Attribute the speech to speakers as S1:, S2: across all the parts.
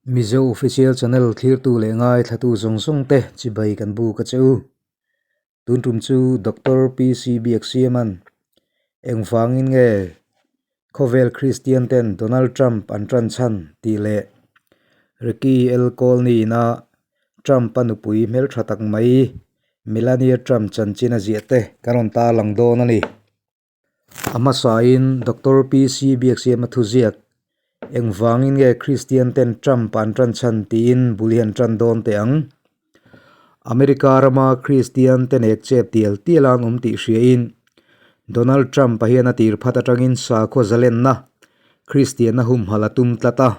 S1: Mizo Official Channel thlirtu leh ngaithlatu zawng zawng te chibai kan buk a che u. Tun tum chu Doctor PC Biaksiaman engvangin nge khawvel Kristian ten Donald Trump an tan chhan tih leh Ricky L Colney ina Trump-a nupui hmeltha tak mai Melania Trump chanchin a ziah te kan rawn tarlang dawn a ni. A hmasain Doctor PC Biaksiama thuziak, Engvangin nge Kristian ten Trump an tan chhan tiin bul hi an tan dawn teh ang? America rama Kristian te nek chep tial tial a an awm tih hriain Donald Trump-a hian a tir phat atangin sakhua zalenna Kristianna humhalh a tum tlat a.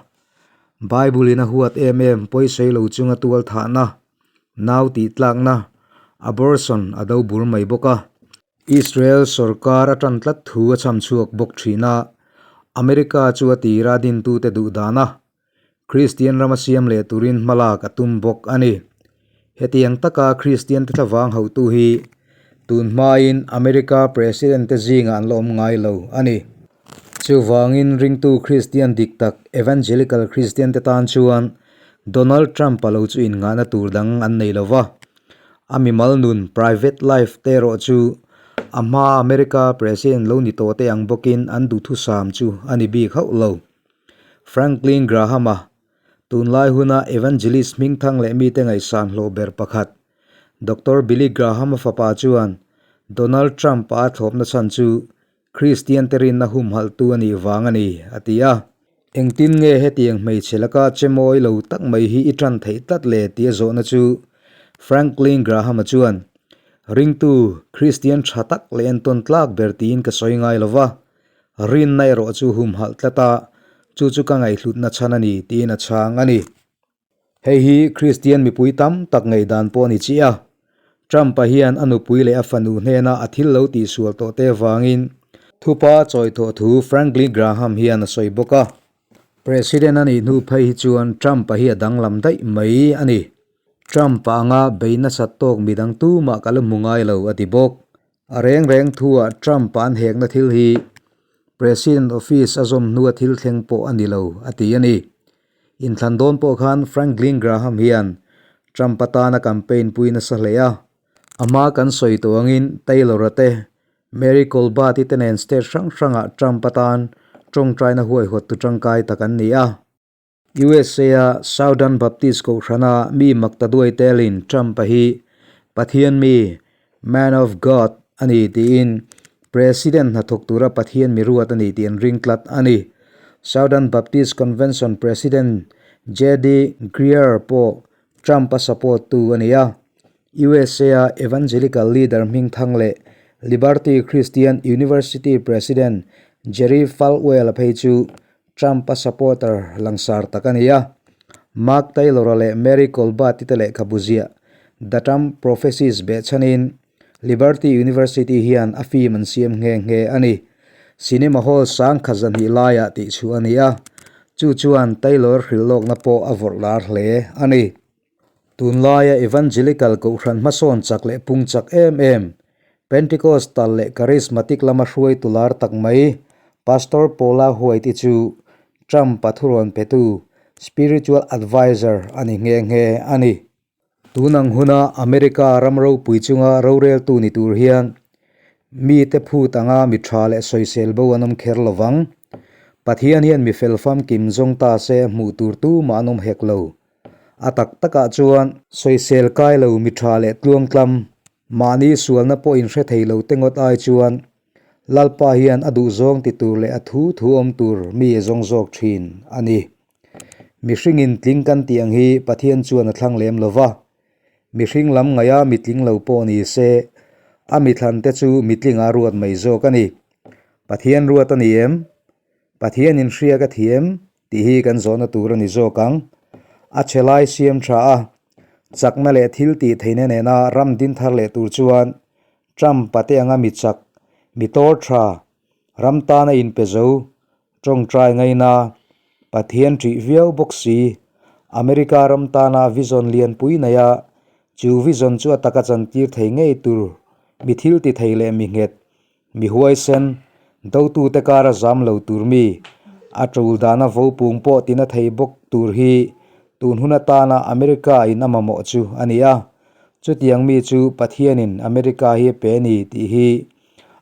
S1: Bible-in a huat em em pawisawi lo chunga tualthahna, nau tihtlakna, abortion a do bur mai bawk a. Israel sorkar a tan tlat thu a chham chhuak bawk thin a, America chu a tira dintute duh dan a, Kristian rama siam leh turin hmalak a tum bawk a ni. Hetiang taka Kristian te thlavang hauhtu hi tun hmain America President te zingah an la awm ngai lo a ni. Chuvangin ringtu Kristian dik tak Evangelical Kristian te tan chuan Donald Trump-a lo chu innghahna tur dang an nei lo va. A mimal nun, private life, te erawh chu a hmaa America President lo ni tawh te ang bawkin an duhthusam chu a ni bik hauh lo. Franklin Graham-a, tunlai huna evangelist hmingthang leh mite ngaihsan hlawh ber pakhat, Doctor Billy Graham-a fapa chuan Donald Trump-a a thlawpna chhan chu Kristian te rinna humhalhtu a nih vang a ni, a ti a. Engtin nge hetiang hmeichhe laka che mawi lo tak mai hi i tan theih tlat le tih a zawhna chu Franklin Graham-a chuan, Ringtu, Kristian tha tak leh entawn tlak ber tiin ka sawi ngai lo va, rinna erawh chu humhalh tlat a, chu chu ka ngaihhlutna chhan a ni, tiin a chhang a ni. Hei hi Kristian mipui tam tak ngaihdan pawh a ni chiah a. Trump-a hian a nupui leh a fanu hnena a thil lo tihsual tawh te avangin thupa chawi thawh thu Franklin Graham hian a sawi bawk a. President a nih hnu phei hi chuan Trump-a hi a danglam daih mai a ni. Trump-a anga bei nasat tawk midang tumah ka la hmu ngai lo a ti bawk. A reng reng thu-ah Trump-a an hekna thil hi President office a zawm hnua thil thleng pawh a ni lo a ti a ni. Inthlan dawn pawh khan Franklin Graham hian Trump atana campaign pui nasa hle a. A hma kan sawi tawh angin Taylor-a te, Mary Colbert-i te nen state hrang hrangah Trump atan tawngtaina huaihawttu tangkai tak an ni a. USA-a Southern Baptist Kohhrana mi maktaduai telin Trump-a hi Pathian mi, Man of God, a ni tiin President hnathawk tura Pathian mi ruat a ni tih an ring tlat a ni. Southern Baptist Convention President JD Greear pawh Trump-a support tu a ni a. USA-a evangelical leader hmingthang leh Liberty Christian University President Jerry Falwell-a phei chu Trump-a supporter langsar tak a ni a. Mark Taylor-a leh Mary Colbert-i te lehkhabu ziah The Trump Prophecies behchhanin Liberty University hian a film an siam nghe nghe a ni. Cinema hall sangkhat zahnih laiah tihchhuah a ni a, chu chuan Taylor hrilhlawkna pawh a vawrh lar hle a ni. Tunlaia Evangelical Kohhran hmasawn chak leh pung chak em em, Pentecostal leh Charismatic lama hruaitu lar tak mai Pastor Paula White-i chu Trump-a thurawn petu, spiritual adviser, a ni nghe nghe a ni. Tun ang huna America ram ropui chunga roreltu ni tur hian mite phut anga mi tha leh sawisel bo an awm kher lo vang. Pathian hian mi fel famkim zawng ta se hmuh tur tumah an awm hek lo. A tak takah chuan sawisel kai lo mi tha leh tluangtlam, mahni sualna pawh inhre thei lo te ngawt ai chuan Lalpa hian a duhzawng ti tur leh a thu thu awm tur mi a zawng zawk thin a ni. Mihringin tling kan tih ang hi Pathian chuan a thlang lem lo va, mihring lam ngaia mitling lo pawh ni se a mithlan te chu mitlinga ruat mai zawk a ni. Pathian ruat a ni em? Pathian inhriak a thiam Tih hi kan zawhna tur a ni zawk ang. A chhe lai siam tha a, chakna leh thil tih theihna nena ram din thar leh tur chuan Trump pate anga mi chak, mi tawr tha, ram tana inpe zo, tawngtai ngaina, Pathian ṭih viau bawk si, America ram tana vision lianpui nei a, chu vision chu a taka chantir thei ngei tur mi thil ti thei leh mi nghet, Mi huaisen, dotute kara zam lo tur mi, a tul dana vo pung pawh tina thei bawk tur hi tun hun atana America in a mamawh chu a ni a. Chutiang mi chu Pathianin America hi a pe a ni tih hi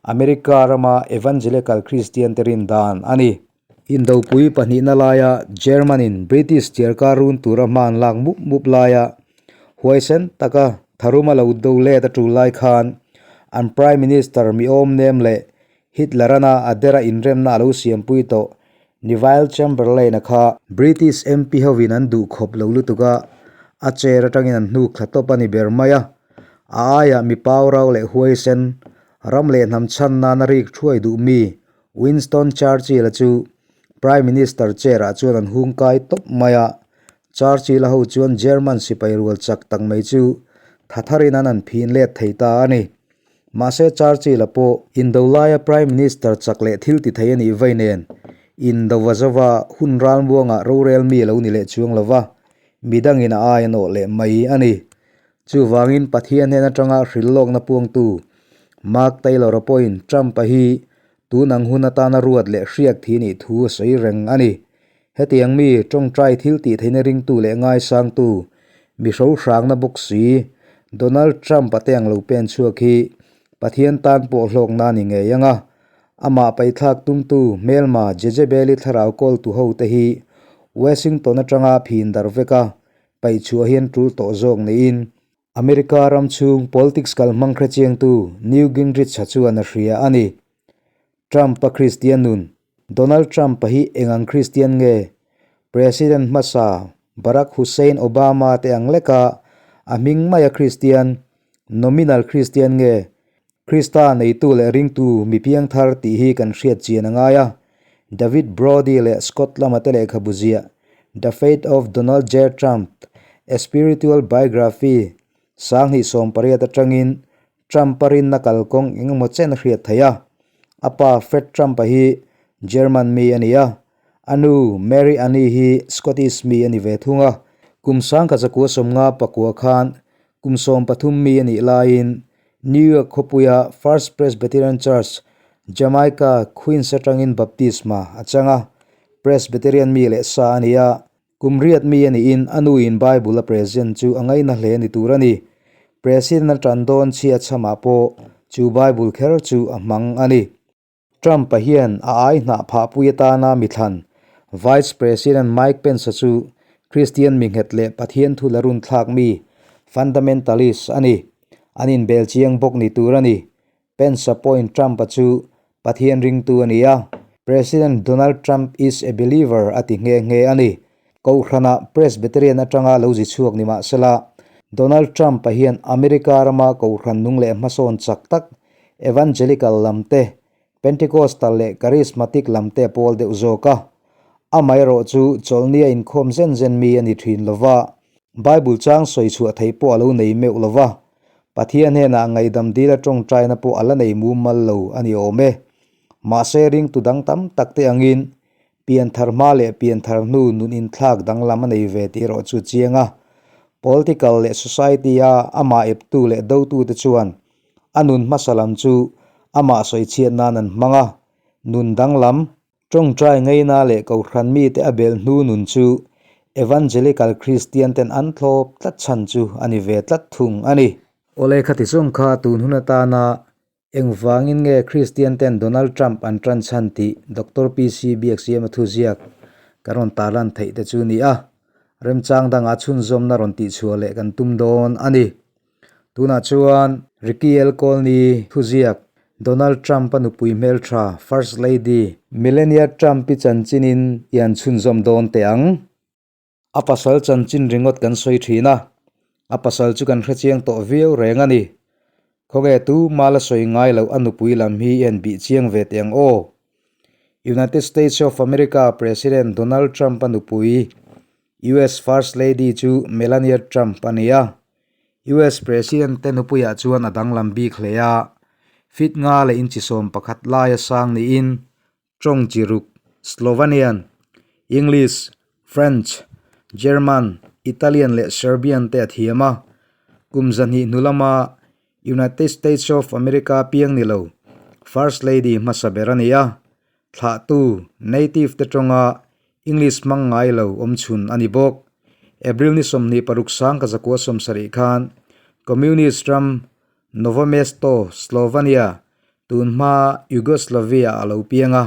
S1: America rama Evangelical Christian te rin dan a ni. Indopui pahnihna laia German-in British tiarkar run tura hman lak mup mup laia huaisen taka tharuma lo do let a tul lai khan an Prime Minister mi awm nem leh Hitler-ana a dera inremna a lo siampui tawh Neville Chamberlain-a kha British MP hovin an duh khawp lo lutuk a, a chair atangin an hnuk thla tawp a ni ber mai a. A aiah mi paurau leh huaisen, ram leh hnam chhan nana rik thuai duh mi Winston Churchill-a chu Prime Minister chair-ah chuan an hung kai tawp mai a. Churchill-a ho chuan German sipai rual chak tak mai chu tha tharin an han phin let thei ta a ni. Mahse Churchill-a pawh indo laia Prime Minister chak leh thil ti thei a nih vei nen indova zova hun ralmuangah rorel mi a lo ni leh chuang lo va, midangin a ai a nawh leh mai a ni. Chuvangin Pathian hnen atanga hrilhlawkna puangtu Mark Taylor-a pawhin Trump-a hi tun ang hun atana ruat leh hriak thi nih thu a sawi reng a ni. Hetiang mi tawngtai thil tih theihna ringtu leh ngaisangtu mi hrohrangna bawk si Donald Trump-a te ang lo pen chhuak hi Pathian tan pawh hlawkna a ni ngei ang a. Amah paithlak tumtu hmelma Jezebel-i thlarau kawltu hote hi Washington atanga phin darh vek a, paih chhuah hian tul tawh zawk niin America ram chhung politics kalhmang hrechiangtu Newt Gingrich-a chuan a hria a ni. Trump-a Kristian nun Donald Trump-a hi eng ang Kristian nge? President hmasa Barack Hussein Obama te ang leka a hming maia Kristian, nominal Kristian nge? Krista neitu leh ringtu mi piangthar tih hi kan hriat chian a ngai a. David Brody leh Scott lama te lehkhabu ziah The Faith of Donald J. Trump, A Spiritual Biography sanghnih 18 atangin Trump-a rinna kalkawng eng emaw chen a hriat theih a. A pa Fred Trump-a hi German mi a ni a, a nu Mary Annie hi Scottish mi a ni ve thung a. Kum 1959 khan Kum 13 mi a nih laiin New York khawpuia First Presbyterian Church, Jamaica, Queens atangin baptisma a chang a. Presbyterian mi leh sa a ni a, kum riat mi a nihin a nuin Bible a present chu a ngaina hle ni tur a ni. President a tan dawn chhia chhamah pawh chu Bible kher chu a hmang a ni. Trump-a hian a ai hnah phahpui atana mi thlan Vice President Mike Pence-a chu Kristian mi nghet leh Pathian thu la run thlak mi, fundamentalist, a ni. An inbel chiang bawk ni tur a ni. Pence-a pawhin Trump-a chu Pathian ringtu a ni a, President Donald Trump is a believer a ti nghe nghe a ni. Kohhranah Presbyterian atanga lo zi chhuak ni mah sela, Donald Trump-a hian America rama kohhran nung leh hmasawn chak tak Evangelical lam te, Pentecostal leh Charismatic lam te a pawl deuh zawk a. Amaherawh chu chawlhnia inkhawm zen zen mi a ni thin lo va, Bible chang sawi chhuah theih pawh a lo nei meuh lo va, Pathian hnenah ngaihdam dila tawngtaina pawh a la nei mumal lo a ni awm e. Mahse ringtu dang tam tak te angin Pianthar hma leh pianthar hnu nun inthlak danglam a nei ve tih erawh chu chiang a. Political leh society-a amah eptu leh dotute chuan a nun hmasa lam chu amah sawichhiat nan an hmang a. Nun danglam, tawngtai ngaina leh kohhran mite a belh hnu nun chu Evangelical Christian ten an thlawp tlat chhan chu a ni ve tlat thung a ni. Awle khati zawng kha tun hun atana Engvangin nge Kristian ten Donald Trump an tan chhan tih Doctor PC Biaksiama thuziak kan rawn tarlan theih te chu ni a, remchang dangah chhunzawmna rawn tihchhuah leh kan tum dawn a ni. Tunah chuan Ricky L. Colney thuziak Donald Trump-a nupui hmeltha First Lady Melania Trump-i chanchinin i han chhunzawm dawn teh ang. A pasal chanchin ringawt kan sawi thin a, a pasal chu kan hrechiang tawh viau reng a ni. Khawnge tu mala sawi ngai loh a nupui lam hi i han bih chiang ve teh ang aw. United States of America President Donald Trump-a nupui, US First Lady chu Melania Trump a ni a. US President te nupuiah chuan a danglam bik hle a, feet nga leh inchi 11 laia sang niin Tawng chi ruk, Slovenian, English, French, German, Italian leh Serbian te a thiam a. Kum zahnih hnu lama United States of America piang ni lo, First Lady hmasa ber a ni a. Thlahtu, native, te tawnga English hmang ngai lo awm chhun a ni bawk. April ni 26 1970 khan Communist ram Novo Mesto, Slovenia, tunhma Yugoslavia a lo piang a.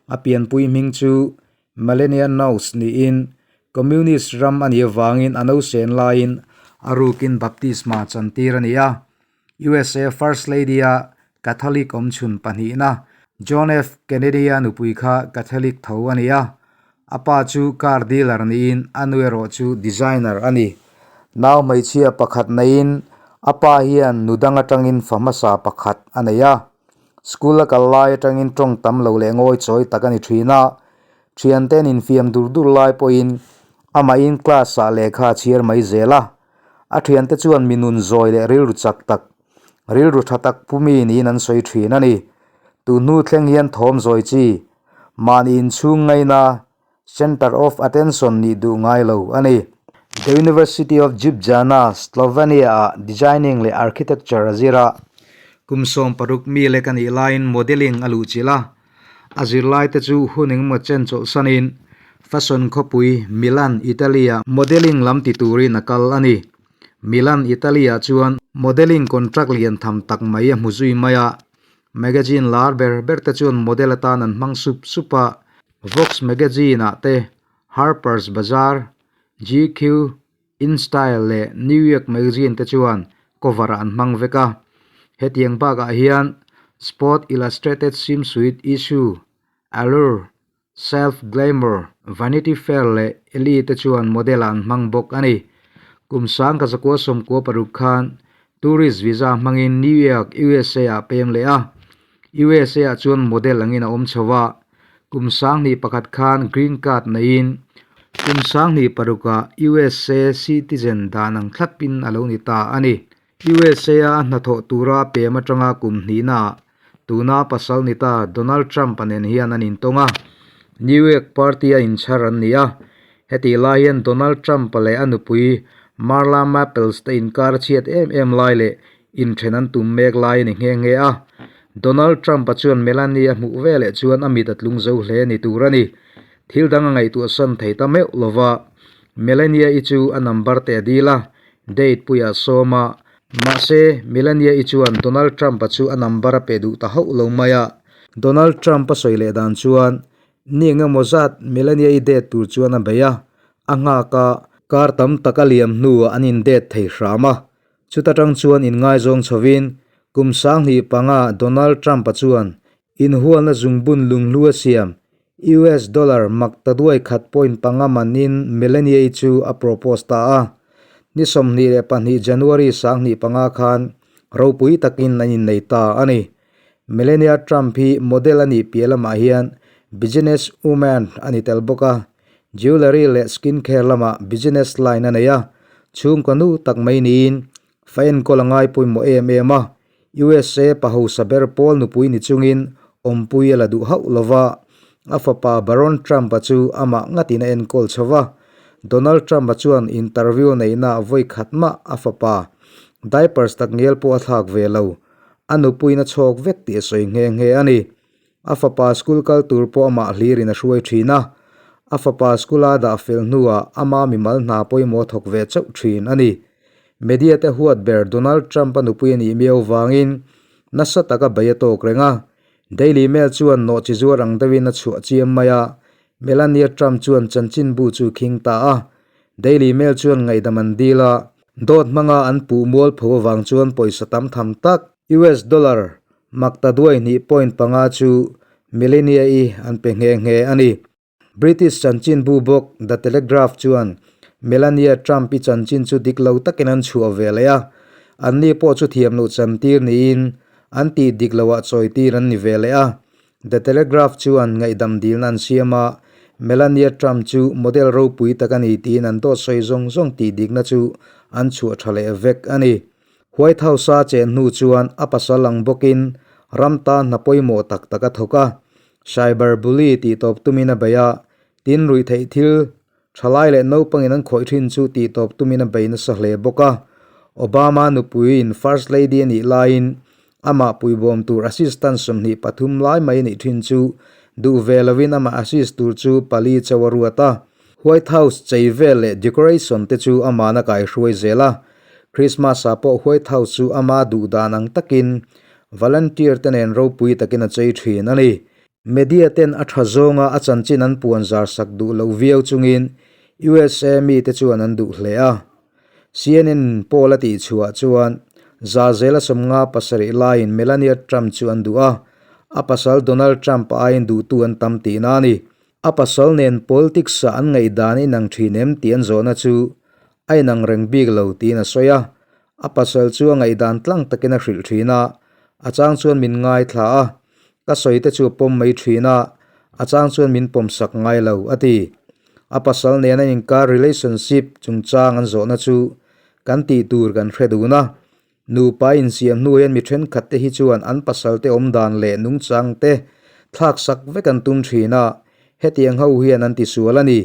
S1: A pianpui hming chu Melania Knauss niin Communist ram a nih avangin a nausen laiin a rukin baptisma chantir a ni a. USA First Lady-a Catholic awmchhun pahnihna John F. Kennedy-a nupui kha Catholic tho a ni a. A pa chu car dealer niin a nu erawh chu designer a ni. Nau hmeichhia pakhat neiin a pa hian nu dang atangin fa hmasa pakhat a nei a. School a kal lai atangin tawng tam lo leh ngawi chawi tak a ni thin a. Thiante'n infiam dur dur lai pawhin amahin class-ah lehkha a chhiar mai zel a. A thiante chuan mi nun zawi leh rilru chak tak, rilru tha tak pu mi niin an sawi thin a ni. Tun hnu thleng hian thawm zawi chi, mahni inchhung ngaina, center of attention nih duh ngai lo a ni. The University of Ljubljana, Slovenia-ah Designing leh Architecture a zir a. Kum 16 mi lek a nih laiin modelling a luhchilh a. A zirlaite chu hun engemaw chen chawlhsanin fashion khawpui Milan, Italy-ah modelling lam ti turin a kal a ni. Milan, Italy-ah chuan modelling contract lian tham tak mai a hmu zui mai a. Magazine lar ber ber te chuan model atan an hmang sup sup a. Vox magazine-ah te Harper's Bazaar, GQ, InStyle leh New York Magazine te chuan cover ah an hmang vek a. Hetiang bakah hian Sport Illustrated Swimsuit Issue, Allure, Self Glamour, Vanity Fair leh Elle te chuan model ah an hmang bawk a ni. Kum 1996 khan tourist visa hmangin New York, USA ah pem leh a. USA ah chuan model angin a awm chho a. Kum 2001 khan green card neiin kum 2006 ah USA citizen dan ang thlapin a lo ni ta a ni. USA a a hnathawh tura a pem atanga kum hnihna ah tuna pasal ni ta Donald Trump-a nen hian an intawng a. New York party a inchhar an ni a. Hetih lai hian Donald Trump-a leh a nupui Marla Maples te inkar chhiat em em lai leh Inthen an tum mek lai a ni nghe nghe a. Donald Trump-a chuan Melania hmuh veleh chuan a mit a tlung zo hle ni tur a ni. Thil dang a ngaihtuah san thei ta meuh lo va. Melania-i chu a number te a dil a, date puiah a sawm a. Mahse, Melania-i chuan Donald Trump-a chu a number a pe duh ta hauh lo mai a. Donald Trump-a sawi leh dan chuan, Ni engemaw zat Melania-i date tur chuan a bei a, a nghak a. Kar tam tak a liam hnuah an in-date thei hram a. Chuta tang chuan inngaizawng chhovin kum 2005 Donald Trump-a chuan inhualna zungbun lunghlu a siam US dollar mak ta duai khat point panga manin Melania-i chu a propose ta a. Ni 22 January 2005 khan ropui takin an innei ta a ni. Melania Trump hi model a nih piah lamah hian business woman a ni tel bawk a, jewellery leh skin care lamah business line a nei a, chhungkaw nu tak mai niin fa enkawl a ngai pawimawh em em a, USA pa hausa ber pawl nupui ni chungin awmpui a la duh hauh lo va, a fapa Baron Trump-a chu amah ngatin a enkawl chho va, Donald Trump-a chuan interview neihna vawi khat mah a fapa diapers takngial pawh a thlak ve lo. A nupuiin a chhawk vek tih a sawi nghe nghe a ni. A fapa school kal tur pawh amah hlirin a hruai thin a. A fapa school a dah fel hnuah ama mimal hna pawimawh a thawk ve chauh thin a ni. Media te huat ber Donald Trump a nupui a nih miau vangin nasa taka bei a tawk reng a. Daily Mail chuan nawhchi zuar ang deuhin a chhuah chiam mai a. Melania Trump chuan chanchinbu chu khing ta a. Daily Mail chuan ngaihdam an dil a. Dawt hmanga an puh mualpho avang chuan pawisa tam tham tak, US dollar makta duai hnih point panga chu Melania-i an pe nghe nghe a ni. British chanchinbu bawk The Telegraph chuan Melania Trump-i chanchin chu dik lo takin an chhuah ve leh a, anni pawh chu thiam loh chantir niin an tih dik loah chawitir an ni ve leh a. The Telegraph chuan ngaihdam dilna an siam a, Melania Trump chu model ropui tak a ni tiin an dawt sawi zawng zawng tih dikna chu an chhuah tha leh vek a ni. White House-a chen hnu chuan a pasal ang bawkin ram tan hna pawimawh tak tak a thawk a, cyber bully tih tawp tumin a bei a, tin ruihtheih thil Thalai leh naupangin an khawih thin chu tih tawp tumin a bei nasa hle bawk a. Obama nupuiin First Lady a nih laiin amah puibawm tur assistant 23 lai mai a nih thin chu duh ve lovin amah assist tur chu pali chauh a ruat a. White House chei vel leh decoration te chu aman a kaihruai zel a. Christmas ah pawh White House chu ama duh dan ang takin volunteer te nen ropui takin a chei thin a ni. Media ten a tha zawnga a chanchin an puan zar sak duh loh viau chungin USA mite chuan an duh hle a. CNN poll a tih chhuah chuan Zazela 57 laiin Melania Trump chu an duh a, a pasal Donald Trump aiin duhtu an tam tihna a ni. A pasal nen politics ah an ngaihdan a inang thin em tih an zawhna chu a inang reng bik lo tiin a sawi a. A pasal chu a ngaihdan tlang takin a hrilh thin a, a chang chuan min ngaithla a, ka sawi te chu a pawm mai thin a, a chang chuan min pawmsak ngai lo, a ti. A pasal nen an inkar relationship chungchang an zawhna chu kan tih tur kan hre dun a. Nupa insiam hnu hian mi thenkhat te hi chuan an pasal te awm dan leh nungchang te thlak sak vek an tum thin a, hetiang ho hian an tisual a ni.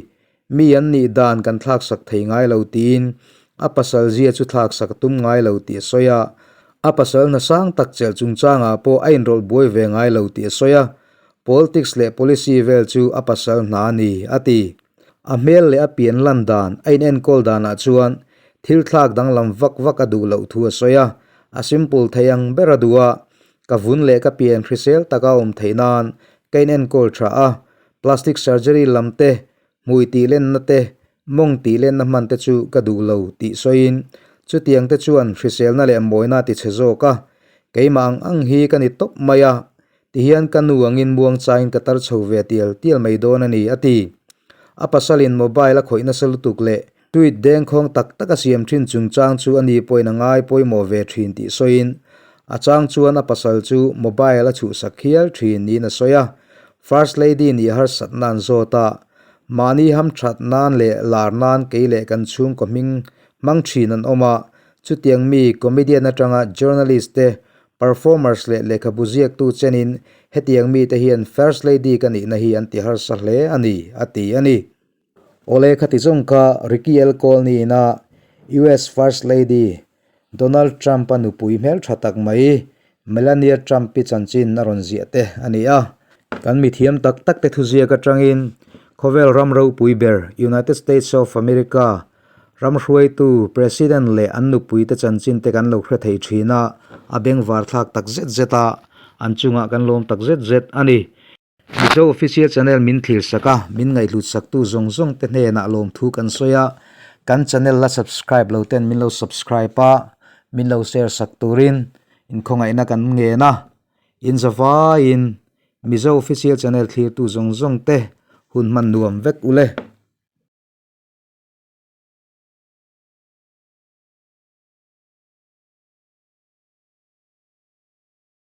S1: Mi an nih dan kan thlak sak thei ngai lo tiin a pasal zia chu thlak sak a tum ngai lo tih a sawi a. A pasal hna sang tak chelh chungchangah pawh a inrawlh buai ve ngai lo tih a sawi a. Politics leh policy vel chu a pasal hna a ni, a ti. A hmel leh a pian lan dan a inenkawl danah chuan thil thlak danglam vak vak a duh loh thu a sawi a, a simple thei ang ber a duh a, ka vun leh ka pian hrisel taka awm theih nan ka inenkawl tha a, plastic surgery lam te, hmui tih lenna te, mawng tih lenna hman te chu ka duh lo tih sawiin chutiang te chuan hriselna leh mawina a tichhe zawk a, keimah ang ang hi ka ni tawp mai a, Tihian ka nu angin muangchain ka tar chho ve tial tial mai dawn a ni, a ti. A pasalin mobile a khawih nasa lutuk leh tweet dengkhawng tak tak a siam thin chungchang chu a ni pawhin a ngai pawimawh ve thin tih sawiin a chang chuan a pasal chu mobile a chhuhsak hial thin niin a sawi a. First Lady nih harsatna an zawt a, mahni hamthat nan leh lar nan kei leh kan chhungkaw hming hmang thin an awm a, chutiang mi comedian atanga journalist te Performers leh lehkhabu ziaktu chenin hetiang mite hian First Lady ka nihna hi an ti harsa hle a ni, a ti a ni. Awle khati zawng kha Ricky L. Colney ina US First Lady Donald Trump-a nupui hmeltha tak mai Melania Trump-i chanchin a rawn ziah te a ni a. Kan mithiam tak tak te thuziak atangin khawvel ram ropui ber United States of America Ram hruaitu, President leh an nupuite chanchin te kan lo hre thei thin a, a bengvar thlak tak zet zet a, an chungah kan lawm tak zet zet a ni. Mizo Official Channel min thlir sak a, min ngaihhlut saktu zawng zawng te hnenah lawmthu kan sawi a, kan channel la subscribe lo ten min lo subscribe a, min lo share sak turin inkhawngaihna kan ngen a, in zavaiin Mizo Official Channel thlirtu zawng zawng te hun hman nuam vek u le.